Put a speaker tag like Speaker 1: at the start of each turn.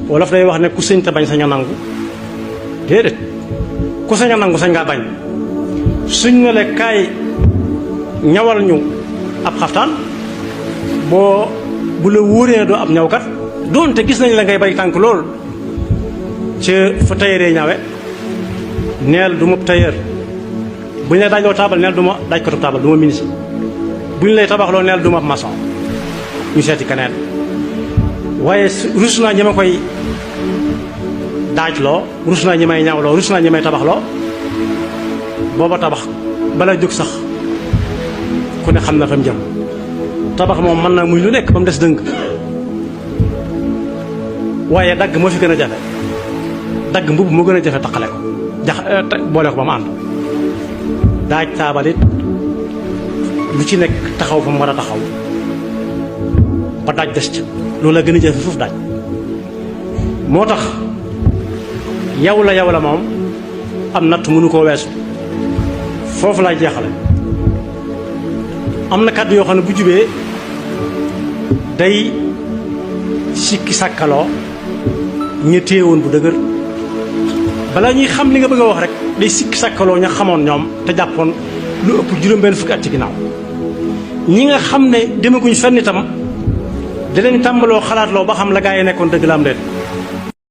Speaker 1: wolof day wax ne ku sëñ te bañ sañ a nangu déedéet ku sañ a nangu sañ ngaa bañ suñ ne la kaay ñawal ñu ab xaftaan boo bu la wóoree doo ab ñawkat doonte gis nañ la ngay bay tànk lool ca fa tayëree ñawe neel du ma tailleur bu ñu lay daajloo taabal neel du ma daajkatu taabal du ma ministre bu ñu lay tabaxloo neel du ma maçon ñu seeti keneen waaye rus naa ñi ma koy daajloo rus naa ñi may ñawloo rus naa ñi may tabaxloo booba tabax bala jóg sax ku ne xam na fa mu jëm tabax moom mën naa muy lu nekk ba mu des dëng waaye dagg moo fi gën a jafe dagg mbubb moo gën a jafe taqale ko boole ko ba mu ànd daaj taabalit lu ci nekk taxaw fa mu war a taxaw ba daaj des ca loolu la gën a jafe foofu daaj moo tax yow la moom am natt mënu koo weesu foofu laay jeexale am na kàddu yoo xam ne bu jubee day sikki sàkkaloo ña téewoon bu dëgër balaa ñuy xam li nga bëgg a wax rek day sikki sàkkaloo ña xamoon ñoom te jàppoon lu ëpp juróom-benn fukki at ci ginnaaw ñi nga xam ne demaguñ fenn itam da leen tàmbaloo xalaatloo ba xam la gaa yi nekkoon dëgg la am déet